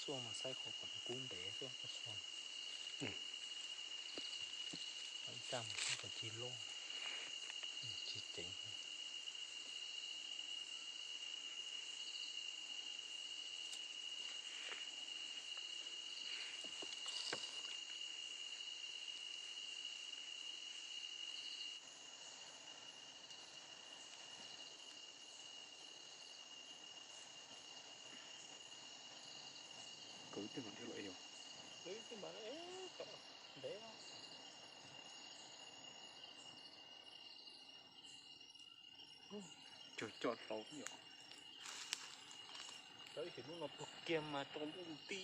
Xuaj mas saib qhov kom kub ntev xwb, xuaj. Ib tag mas saib kom cig loj, cig ceev. Kwv tij mam dhia los yog. Kwv tij mam, ntev. Cog coj hlauv yom. Cov ib sim lub no puag kiag mas rau ntuj nti.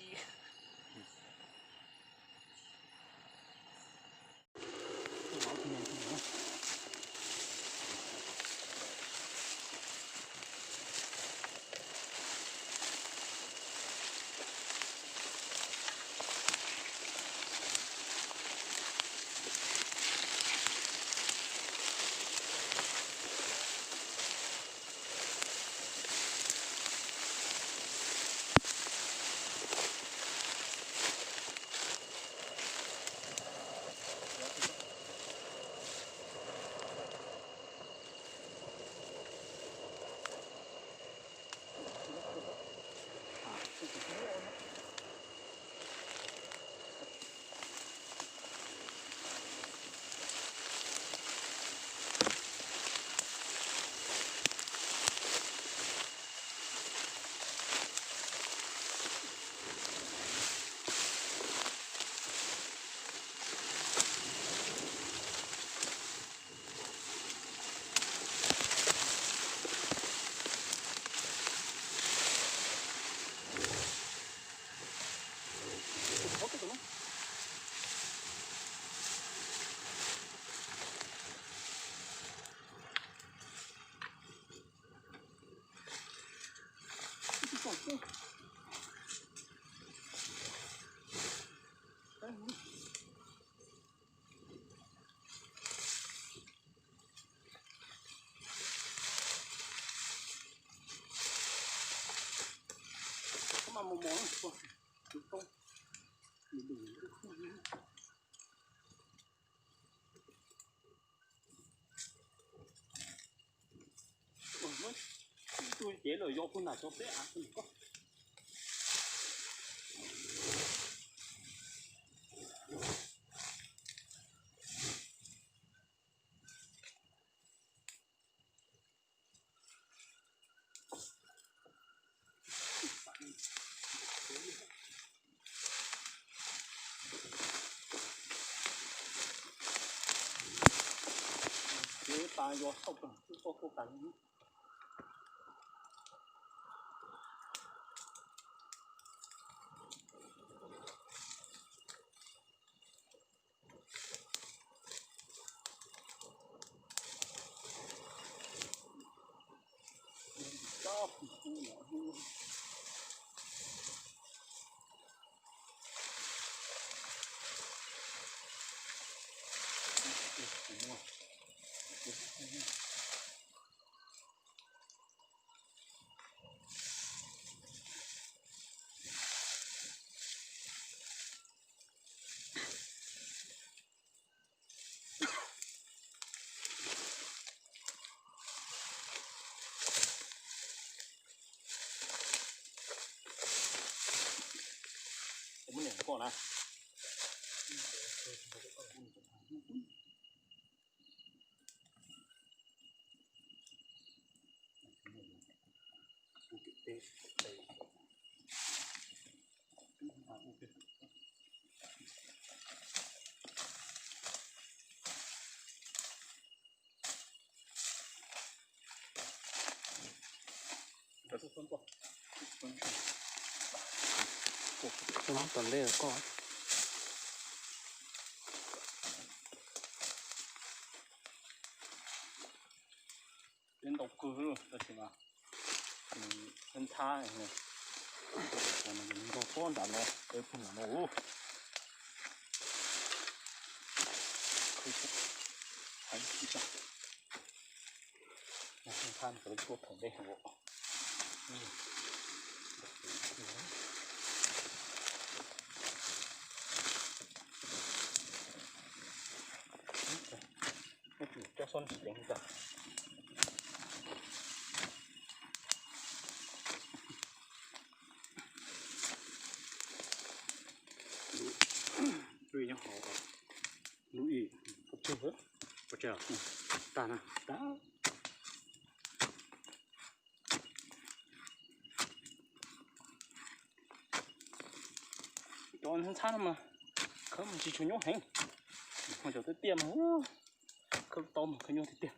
Tus cev lawm yog puag nram cov peb av ko. Ces tas yog tau, tau tas. Ua muab niam koj na. Tom ntej koj. Peb ntau kawg tab sis mas ntxhab ntxhab nrog pob nram no, peb pug nram no. Ntxhab ntxhab ntawd tuaj thaum ntej. Lub ib nyob hauv, lub ib, pov tseg, pov tseg, tas na, tas. Cov ntxhab no mas khawb mas tsis tshua nyob heev, ho cov tiaj tiaj mas khawb tau mas khawb nyob tiag tiag.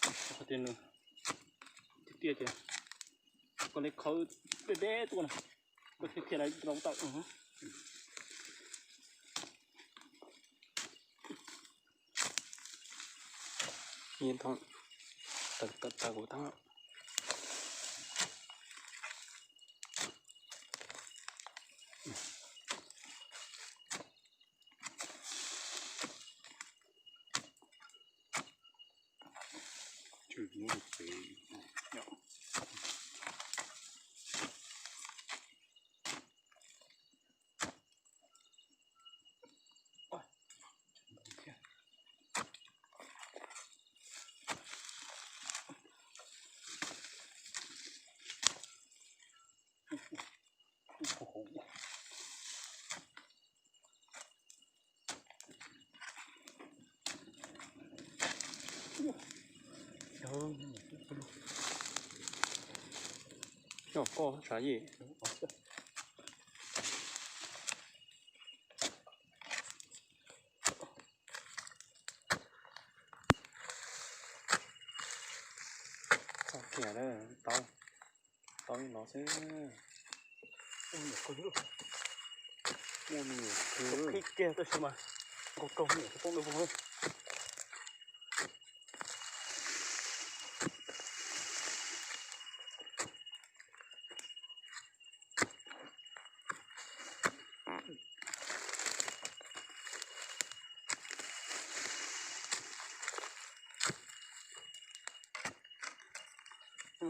Qhov tias nws tiaj tiaj ces koj li khawb deb deb tuaj na, koj thiaj khiav lawv rau tawm. Nyiam thooj, tawm tawm kuv thooj. Xyov koj sav yim. Txog kiag lawm, tau, tau ib los xwb. Muaj me nyuam qhib kiag tab sis mas nkaus kaug me nyuam qhib poob dua vog.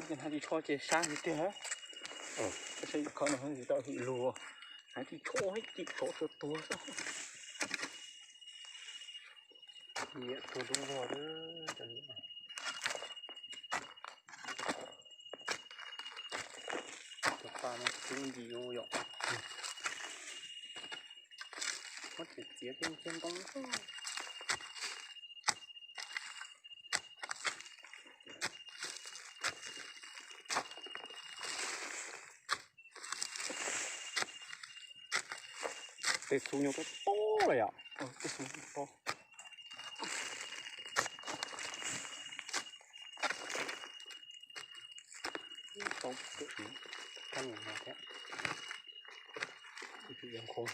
Ces hnav ris tsho ces sab tiag tiag. Saib khawb no tsis tau hwm lug, hnav ris tsho ces tsov tuag tuag xwb. Nyiam tuag dub vog. Cov pa no twb ncim yom. Muab txiav txiav tej ntsej ntoo. Tej xu nyuag tob tob lawm yom. Tej xu tob. Tau, kab niag no thiab. Tsis yog khov.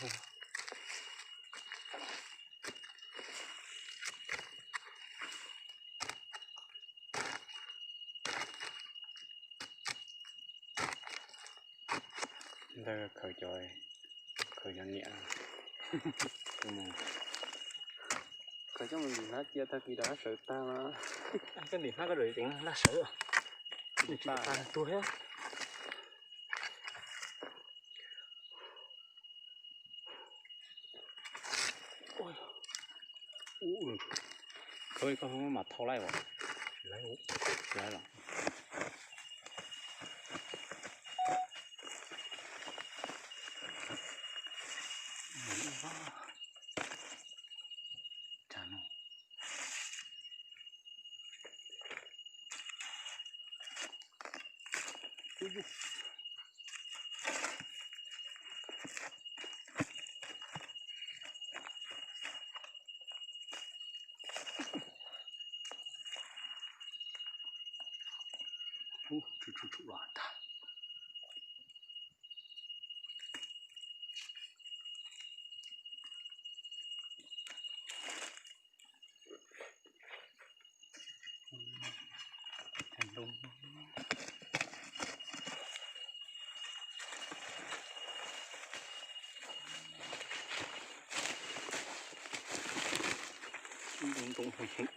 Ntawd khaws cov, khaws cov niam, khaws coj mus ntim hnab cia tag kis rov qab sawv tag no. Koj ntim hnab koj dam ceev laj sawv, nws tsis tas tuag thiab. Koj mam thau laij as. Laij los. Ub, tsw tsw tsw los tag. Ntoo heev heev.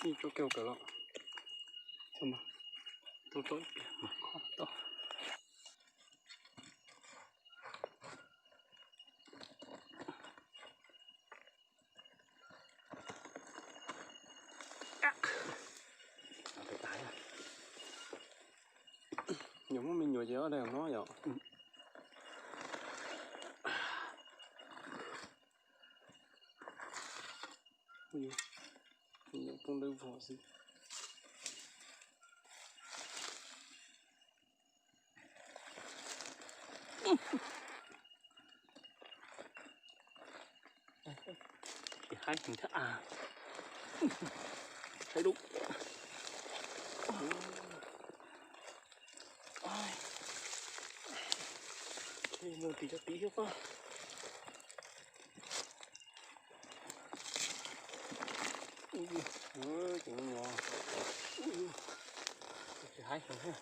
Ib tsob kawg kawg los. Tau mas, tau tau ib pliag mas khob tau. Nyuam muaj me nyuam ces ob daim no yom. Me nyuam poob dawb vog xwb. Tsis haib heev thiab a. Haib dub. Mus tim cov tid thiab koj. Ces no tsis haib heev thiab.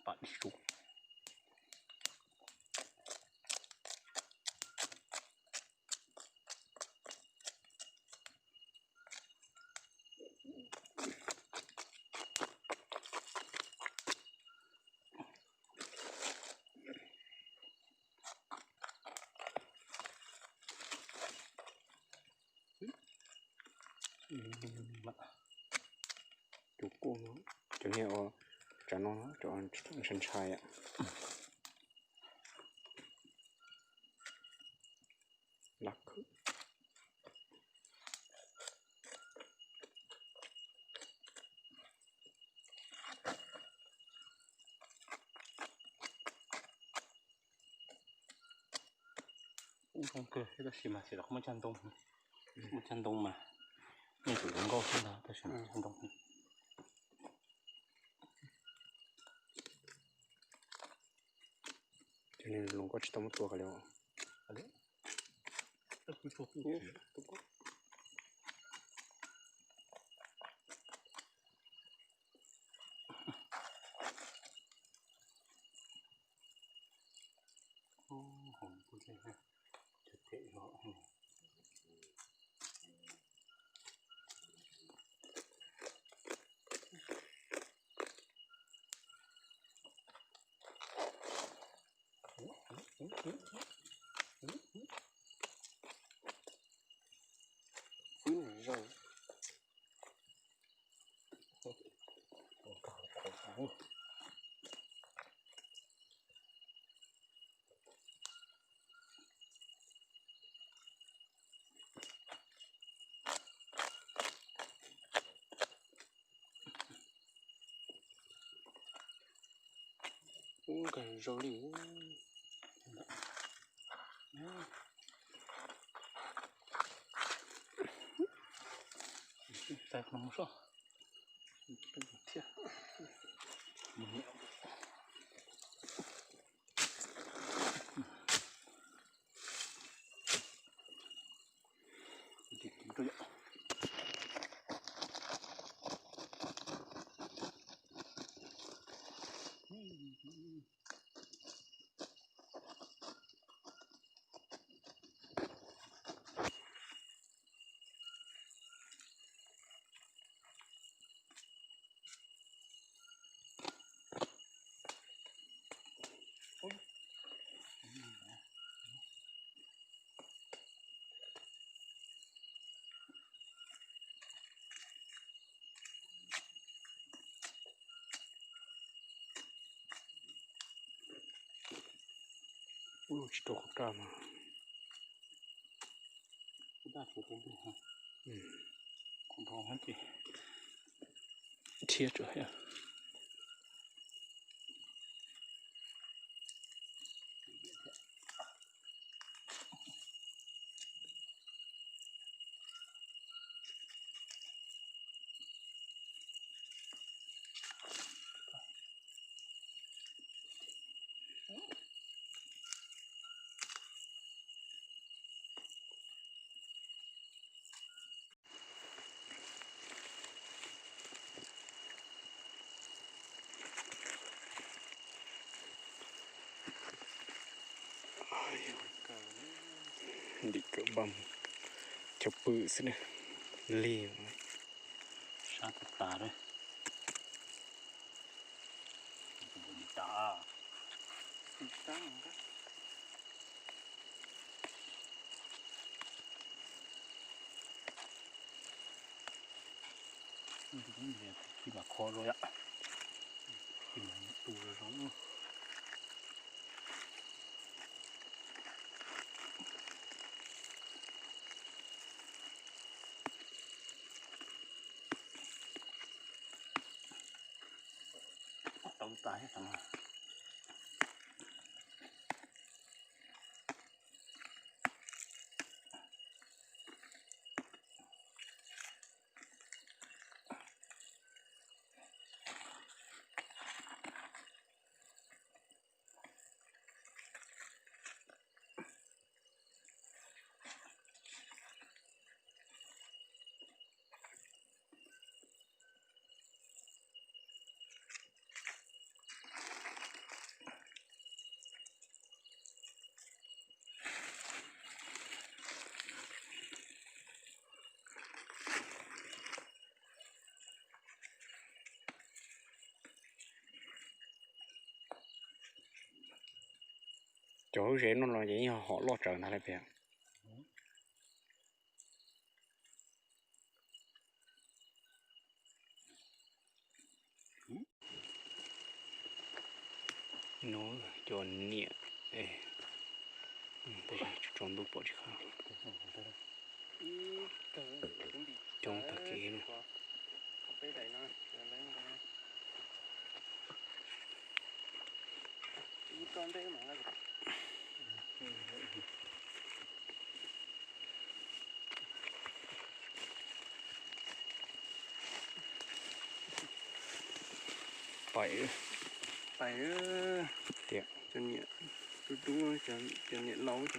Pam dib sub. Cov kuj, cov niag uas tsam no cov ntshai ntshai. Lab khwb. Ub zoo kawg thiab tab sis mas xyov los muaj cag ntoo, muaj cag ntoo mas nej tsum zoo nkauj thiab ntag tab sis mas cag ntoo. Cov niag lus koj tsis tau muab tua kiag li. Xwb nws zaug. Ub, nkag zoo li. Tais no mus soj thiab. Ub, tsis rau qhov kaj mas. Rhiab tsawv thiab. Chaw pw xwb na, lig sab tas tas li. Khi mas kho zoo yom, khi mas tu zoo. Tau tas thiab. Cov lub zeb no los ces yeej hom loj tsawv ntag lauj. No cov niam, tab sis tsaus ntuj pom tsis qab. Coob tag kev no. Pais, pais, tias cov niam, tub tub, cov niam laus.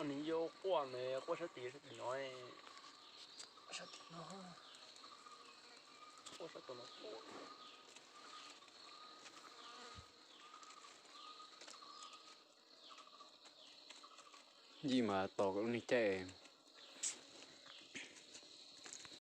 Nws yuav quaj, nws quaj sab tim, sab tim no, sab tim no, quaj sab tim no. Yij mas tos lub niag caij